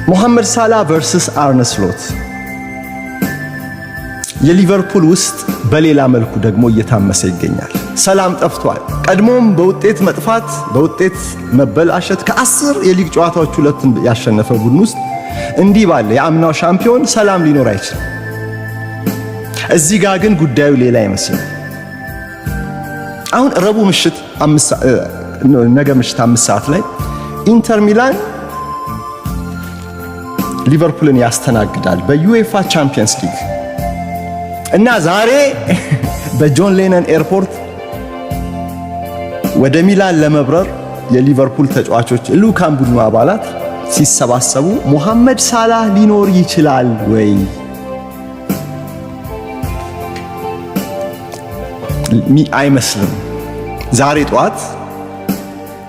ሞሐመድ ሳላ versus አርነ ስሎት የሊቨርፑል ውስጥ በሌላ መልኩ ደግሞ እየታመሰ ይገኛል። ሰላም ጠፍቷል። ቀድሞም በውጤት መጥፋት፣ በውጤት መበላሸት ከ10 የሊግ ጨዋታዎች ሁለቱን ያሸነፈ ቡድን ውስጥ እንዲህ ባለ የአምናው ሻምፒዮን ሰላም ሊኖር አይችልም። እዚህ ጋር ግን ጉዳዩ ሌላ ይመስላል። አሁን ረቡዕ ምሽት ነገ ምሽት 5 ሰዓት ላይ ኢንተር ሚላን ሊቨርፑልን ያስተናግዳል በዩኤፋ ቻምፒየንስ ሊግ። እና ዛሬ በጆን ሌነን ኤርፖርት ወደ ሚላን ለመብረር የሊቨርፑል ተጫዋቾች፣ ልዑካን ቡድኑ አባላት ሲሰባሰቡ ሙሐመድ ሳላህ ሊኖር ይችላል ወይ? አይመስልም። ዛሬ ጠዋት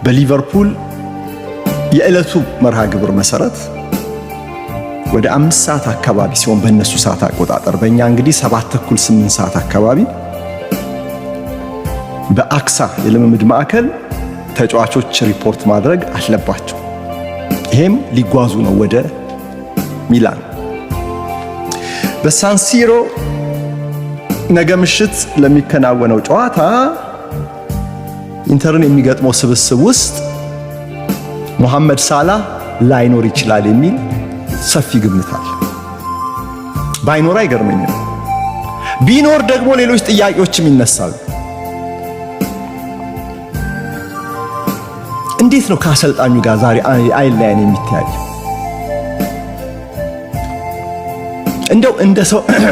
በሊቨርፑል የዕለቱ መርሃ ግብር መሰረት ወደ 5 ሰዓት አካባቢ ሲሆን በእነሱ ሰዓት አቆጣጠር፣ በእኛ እንግዲህ 7:30፣ 8 ሰዓት አካባቢ በአክሳ የልምምድ ማዕከል ተጫዋቾች ሪፖርት ማድረግ አለባቸው። ይሄም ሊጓዙ ነው ወደ ሚላን። በሳንሲሮ ነገ ምሽት ለሚከናወነው ጨዋታ ኢንተርን የሚገጥመው ስብስብ ውስጥ ሙሐመድ ሳላህ ላይኖር ይችላል የሚል ሰፊ ግምት አለ። ባይኖር አይገርመኝም። ቢኖር ደግሞ ሌሎች ጥያቄዎችም ይነሳሉ። እንዴት ነው ከአሰልጣኙ ጋር ዛሬ አይን ላይን የሚተያየው? እንደው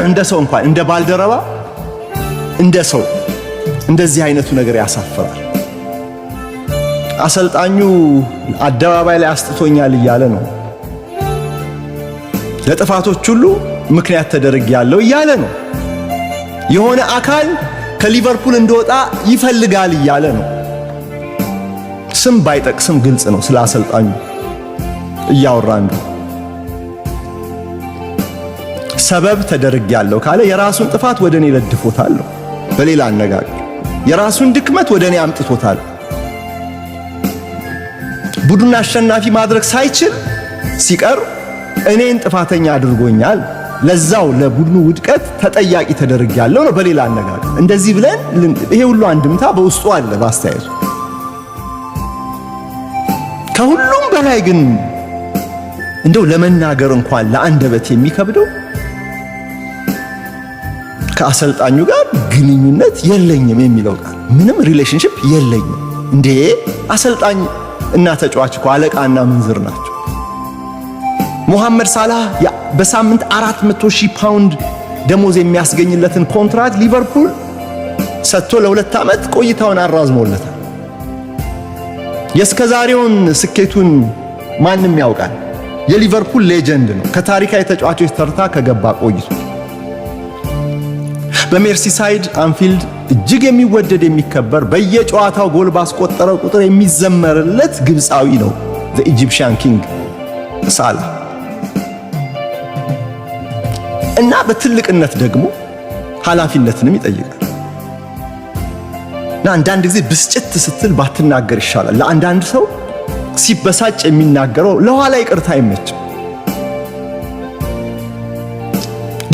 እንደ ሰው እንኳን እንደ ባልደረባ እንደ ሰው እንደዚህ አይነቱ ነገር ያሳፍራል። አሰልጣኙ አደባባይ ላይ አስጥቶኛል እያለ ነው። ለጥፋቶች ሁሉ ምክንያት ተደርጌያለሁ እያለ ነው። የሆነ አካል ከሊቨርፑል እንደወጣ ይፈልጋል እያለ ነው። ስም ባይጠቅስም ግልጽ ነው ስለ አሰልጣኙ እያወራ እንደው። ሰበብ ተደርጌያለሁ ካለ የራሱን ጥፋት ወደ እኔ ለድፎታል። በሌላ አነጋገር የራሱን ድክመት ወደ እኔ አምጥቶታል። ቡድን አሸናፊ ማድረግ ሳይችል ሲቀር እኔን ጥፋተኛ አድርጎኛል። ለዛው ለቡድኑ ውድቀት ተጠያቂ ተደርጌያለሁ ነው በሌላ አነጋገር። እንደዚህ ብለን ይሄ ሁሉ አንድምታ በውስጡ አለ ባስተያየቱ። ከሁሉም በላይ ግን እንደው ለመናገር እንኳን ለአንደበት የሚከብደው ከአሰልጣኙ ጋር ግንኙነት የለኝም የሚለው ቃል፣ ምንም relationship የለኝም። እንዴ፣ አሰልጣኝ እና ተጫዋች እኮ አለቃና ምንዝር ናቸው። ሙሐመድ ሳላህ በሳምንት 400 ሺህ ፓውንድ ደሞዝ የሚያስገኝለትን ኮንትራት ሊቨርፑል ሰጥቶ ለ2 ዓመት ቆይታውን አራዝሞለታል። የእስከዛሬውን ስኬቱን ማንም ያውቃል። የሊቨርፑል legend ነው። ከታሪካዊ ተጫዋቾች ተርታ ከገባ ቆይቶ በሜርሲሳይድ አንፊልድ እጅግ የሚወደድ፣ የሚከበር፣ በየጨዋታው ጎል ባስቆጠረ ቁጥር የሚዘመርለት ግብፃዊ ነው። The Egyptian King ሳላ። እና በትልቅነት ደግሞ ኃላፊነትንም ይጠይቃል። እና አንዳንድ ጊዜ ብስጭት ስትል ባትናገር ይሻላል። ለአንዳንድ ሰው ሲበሳጭ የሚናገረው ለኋላ ይቅርታ አይመችም።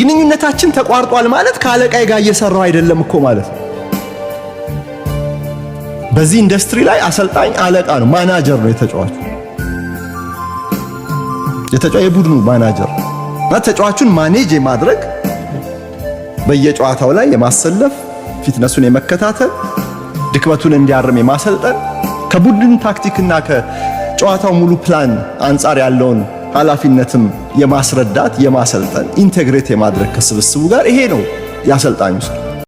ግንኙነታችን ተቋርጧል ማለት ከአለቃዬ ጋር እየሰራው አይደለም እኮ ማለት ነው። በዚህ ኢንዱስትሪ ላይ አሰልጣኝ አለቃ ነው፣ ማናጀር ነው። የተጫዋቹ የቡድኑ ማናጀር እና ተጫዋቹን manage የማድረግ፣ በየጨዋታው ላይ የማሰለፍ፣ fitness ኡን የመከታተል፣ ድክመቱን እንዲያርም የማሰልጠን፣ ከቡድን ታክቲክና ከጨዋታው ሙሉ ፕላን አንጻር ያለውን ኃላፊነትም የማስረዳት፣ የማሰልጠን፣ integrate የማድረግ ከስብስቡ ጋር፣ ይሄ ነው የአሰልጣኙ ስራ።